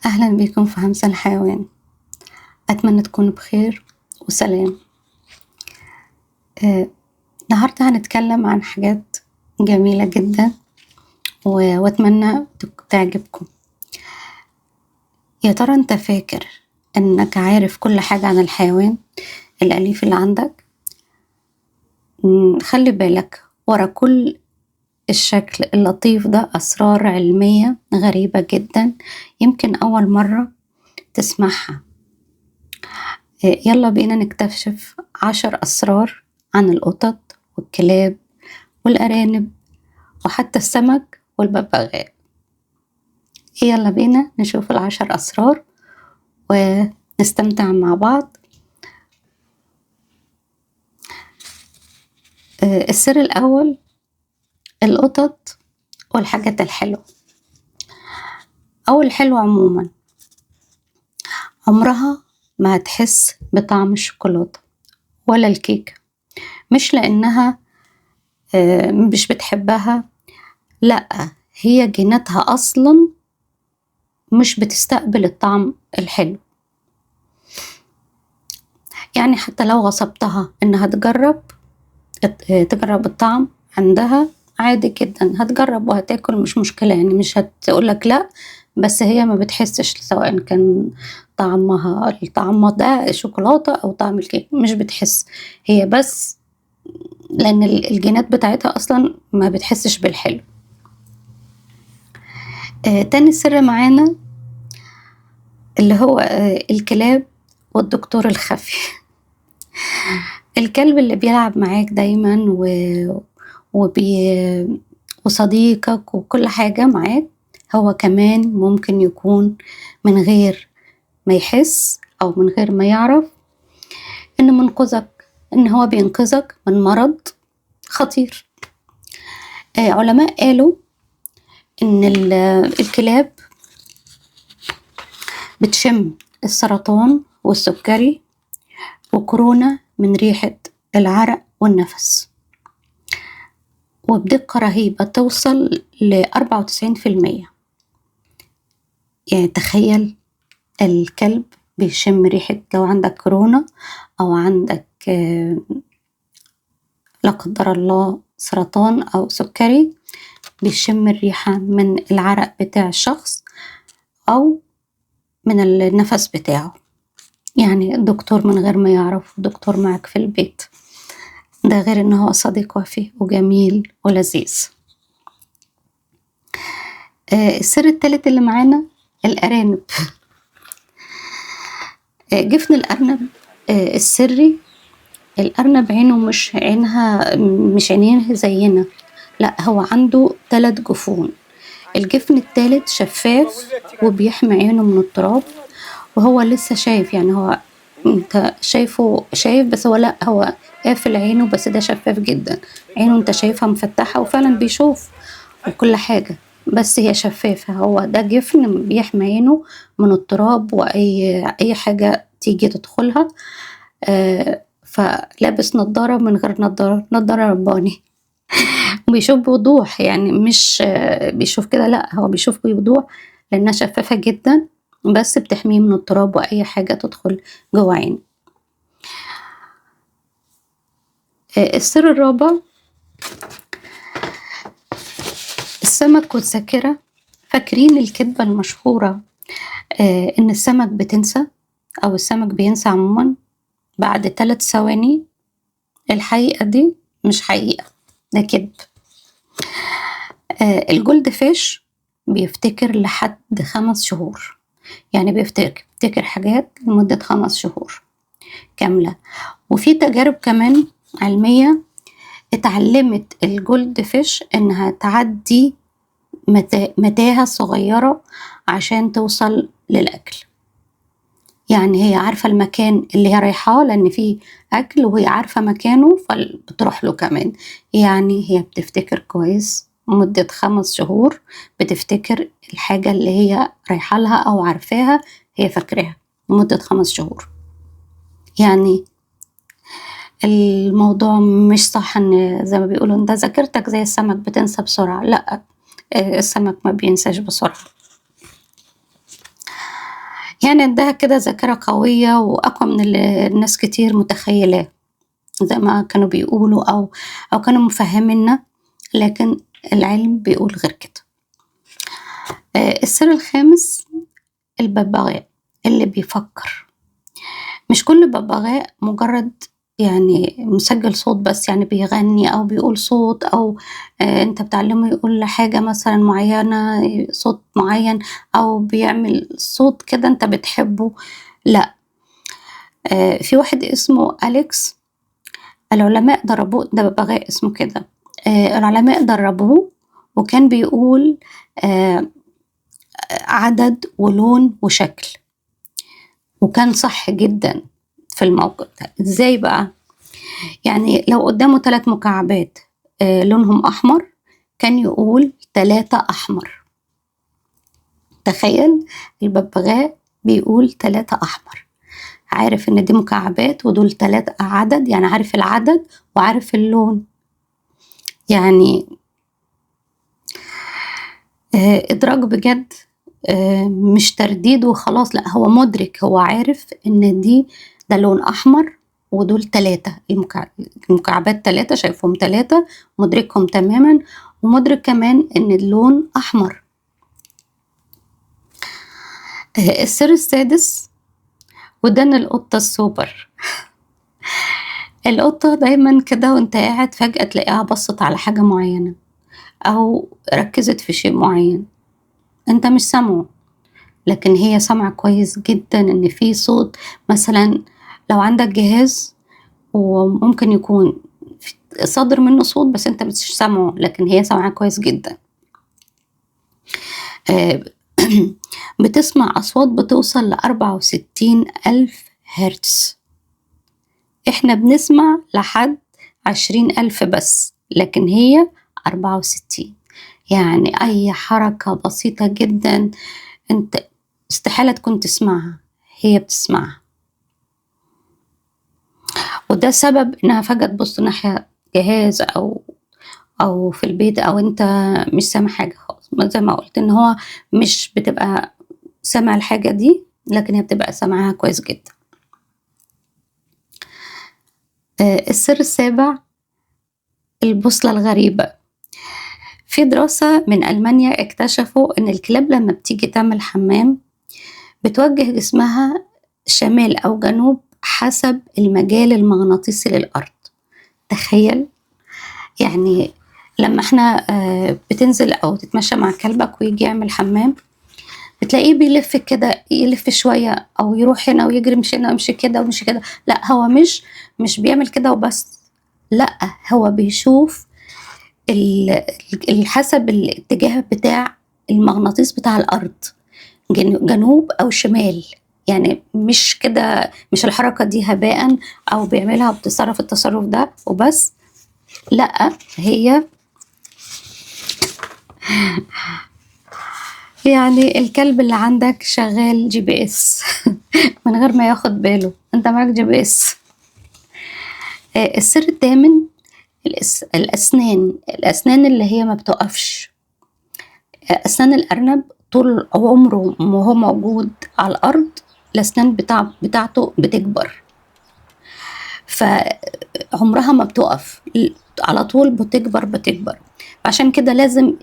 أهلا بكم في همسة الحيوان. أتمنى تكونوا بخير وسلام. النهاردة هنتكلم عن حاجات جميلة جدا وأتمنى تعجبكم. يا ترى أنت فاكر أنك عارف كل حاجة عن الحيوان الأليف اللي عندك؟ خلي بالك، ورا كل الشكل اللطيف ده أسرار علمية غريبة جدا يمكن أول مرة تسمعها. يلا بينا نكتشف 10 أسرار عن القطط والكلاب والأرانب وحتى السمك والببغاء. يلا بينا نشوف 10 أسرار ونستمتع مع بعض. السر الأول، القطط والحاجات الحلوة أو الحلوة عموما. عمرها ما هتحس بطعم الشوكولاتة ولا الكيكة، مش لأنها مش بتحبها، لأ، هي جيناتها أصلا مش بتستقبل الطعم الحلو. يعني حتى لو غصبتها إنها تجرب الطعم عندها عادي جدا، هتجرب وهتاكل، مش مشكلة، يعني مش هتقولك لا، بس هي ما بتحسش سواء كان الطعم ده شوكولاتة أو طعم الكيك، مش بتحس هي، بس لأن الجينات بتاعتها أصلا ما بتحسش بالحلو. تاني سر معانا اللي هو الكلاب والدكتور الخفي. الكلب اللي بيلعب معاك دايما وصديقك وكل حاجة معاك، هو كمان ممكن يكون من غير ما يحس أو من غير ما يعرف إنه منقذك، إن هو بينقذك من مرض خطير. علماء قالوا إن الكلاب بتشم السرطان والسكري وكورونا من ريحة العرق والنفس، وبدقة رهيبة توصل ل94%. يعني تخيل الكلب بيشم ريحة لو عندك كورونا أو عندك لا قدر الله سرطان أو سكري، بيشم الريحة من العرق بتاع الشخص أو من النفس بتاعه. يعني الدكتور من غير ما يعرف، دكتور معك في البيت، ده غير إن هو صديق وفي وجميل ولذيذ. السر الثالث اللي معانا الأرانب. جفن الأرنب السري. الأرنب عينه مش عينها، مش عينيه زينا، لا، هو عنده 3 جفون. الجفن الثالث شفاف وبيحمي عينه من التراب، وهو لسه شايف، يعني هو انت شايفه شايف، بس هو لا، هو قافل عينه، بس ده شفاف جدا، عينه انت شايفها مفتحة وفعلا بيشوف وكل حاجة، بس هي شفافة. هو ده جفن بيحمي عينه من التراب وأي حاجة تيجي تدخلها. فلابس نظارة من غير نظارة، نظارة رباني. بيشوف بوضوح، يعني مش بيشوف كده، لا، هو بيشوف بوضوح لأنها شفافة جدا، بس بتحميه من التراب وأي حاجة تدخل جوه عينه. السر الرابع، السمك والذاكرة. فاكرين الكذبة المشهورة إن السمك بتنسى أو السمك بينسى عموما بعد 3 ثواني؟ الحقيقة دي مش حقيقة، ده كذب. الجولد فيش بيفتكر لحد 5 شهور، يعني بيفتكر حاجات لمدة 5 شهور كاملة. وفي تجارب كمان علمية اتعلمت الجولد فيش إنها تعدي متاهة صغيرة عشان توصل للأكل. يعني هي عارفة المكان اللي هي رايحاه لأن فيه أكل، وهي عارفة مكانه فبتروح له كمان. يعني هي بتفتكر كويس مدة 5 شهور، بتفتكر الحاجة اللي هي رايحة لها أو عارفاها، هي فاكراها لمدة 5 شهور. يعني الموضوع مش صح إن زي ما بيقولوا إن ده ذاكرتك زي السمك بتنسى بسرعة، لا، السمك ما بينساش بسرعة. يعني عندها كده ذاكرة قوية وأقوى من اللي الناس كتير متخيلاه زي ما كانوا بيقولوا أو كانوا مفهميننا، لكن العلم بيقول غير كده. السر الخامس الببغاء اللي بيفكر. مش كل ببغاء مجرد يعني مسجل صوت بس، يعني بيغني أو بيقول صوت أو أنت بتعلمه يقول حاجة مثلا معينة، صوت معين، أو بيعمل صوت كده أنت بتحبه. لا، في واحد اسمه أليكس، العلماء دربوه، ده ببغاء اسمه كده، العلماء دربوه وكان بيقول عدد ولون وشكل، وكان صح جدا في الموقف ده. ازاي بقى؟ يعني لو قدامه 3 مكعبات لونهم أحمر، كان يقول 3 أحمر. تخيل الببغاء بيقول 3 أحمر، عارف إن دي مكعبات ودول 3 عدد، يعني عارف العدد وعارف اللون. يعني إدراك بجد، مش ترديد وخلاص، لا هو مدرك، هو عارف إن ده لون أحمر ودول 3، المكعبات 3، شايفهم 3، مدركهم تماما، ومدرك كمان إن اللون أحمر. السر السادس، ودان القطة السوبر. القطة دايما كده وانت قاعد فجأة تلاقيها بصت على حاجة معينة أو ركزت في شيء معين انت مش سامعه، لكن هي سامعة كويس جدا ان في صوت. مثلا لو عندك جهاز وممكن يكون صادر منه صوت بس انت مش سامعه، لكن هي سامعة كويس جدا. بتسمع أصوات بتوصل ل64,000 هرتز، احنا بنسمع لحد 20,000 بس، لكن هي 64. يعني أي حركة بسيطة جدا انت استحالة تكون تسمعها، هي بتسمعها. وده سبب انها فجأة تبص ناحية جهاز أو في البيت، أو انت مش سامع حاجة خالص. زي ما قلت ان هو مش بتبقى سامع الحاجة دي، لكن هي بتبقى سامعاها كويس جدا. السر السابع، البوصلة الغريبة. في دراسة من ألمانيا اكتشفوا إن الكلاب لما بتيجي تعمل حمام بتوجه جسمها شمال أو جنوب حسب المجال المغناطيسي للأرض. تخيل، يعني لما احنا بتنزل أو تتمشى مع كلبك ويجي يعمل حمام، بتلاقيه بيلف كده، يلف شوية أو يروح هنا ويجري، مش هنا ومش كده ومش كده. لا، هو مش بيعمل كده وبس، لا هو بيشوف حسب الاتجاه بتاع المغناطيس بتاع الأرض، جنوب أو شمال. يعني مش كده، مش الحركة دي هباء أو بيعملها بتصرف التصرف ده وبس، لا هي يعني الكلب اللي عندك شغال GPS من غير ما ياخد باله، انت معاك GPS. السر الثامن، الأسنان اللي هي ما بتقفش. أسنان الأرنب طول عمره ما هو موجود على الأرض الأسنان بتاعته بتكبر، فعمرها ما بتقف، على طول بتكبر بتكبر. عشان كده لازم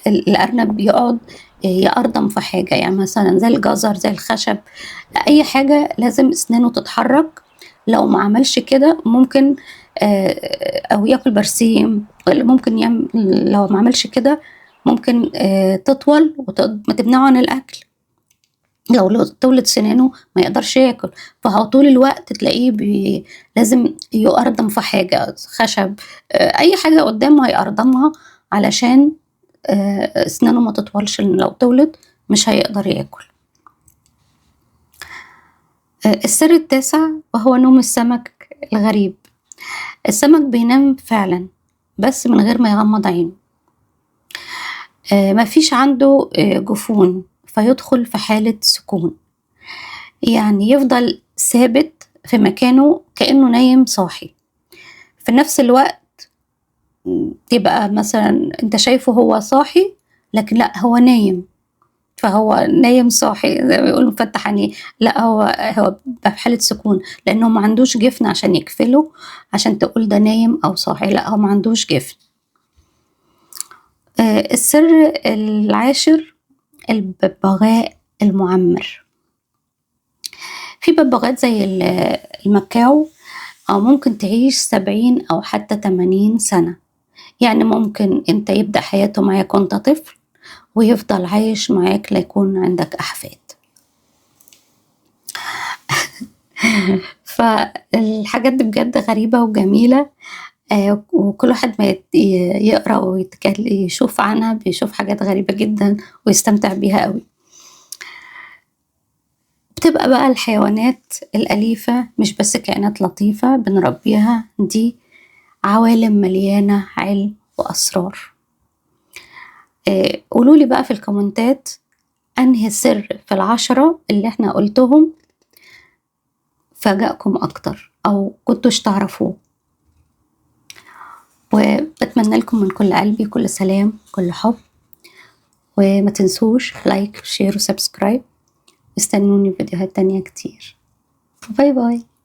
الأرنب يقعد يقرضم في حاجة، يعني مثلا زي الجزر، زي الخشب، أي حاجة لازم أسنانه تتحرك. لو ما عملش كده ممكن، أو ياكل برسيم، ممكن يعمل، لو ما عملش كده ممكن تطول وما تمنعه عن الأكل. لو طولت سنانه ما يقدرش ياكل، فهو طول الوقت تلاقيه لازم يقرضم في حاجة، خشب، أي حاجة قدامه هيقرضمها علشان أسنانه ما تطولش، لأن لو طولت مش هيقدر ياكل. السر التاسع وهو نوم السمك الغريب. السمك بينام فعلا بس من غير ما يغمض عينه، ما فيش عنده جفون، فيدخل في حالة سكون، يعني يفضل ثابت في مكانه كأنه نايم صاحي. في نفس الوقت تبقى مثلا انت شايفه هو صاحي لكن لا هو نايم، فهو نايم صاحي زي ما بيقولوا مفتح عينيه، لا هو بيبقى في حالة سكون، لأنه ما عندوش جفن عشان يقفله عشان تقول ده نايم أو صاحي، لا هو ما عندوش جفن. السر العاشر الببغاء المعمر. في ببغاءات زي المكاو أو ممكن تعيش 70 أو حتى 80 سنة، يعني ممكن أنت يبدأ حياته معاك وأنت طفل ويفضل عايش معاك ليكون عندك أحفاد. فالحاجات دي بجد غريبة وجميلة، وكل واحد ما يقرأ ويشوف عنها بيشوف حاجات غريبة جدا ويستمتع بيها قوي. بتبقى بقى الحيوانات الأليفة مش بس كائنات لطيفة بنربيها، دي عوالم مليانة علم وأسرار. قولولي بقى في الكومنتات أنهي سر في ال10 اللي احنا قلتهم فاجأكم أكتر أو كنتوش تعرفوه. وبتمنى لكم من كل قلبي كل سلام كل حب، وما تنسوش like share و subscribe. استنوني في فيديوهات تانية كتير. bye bye.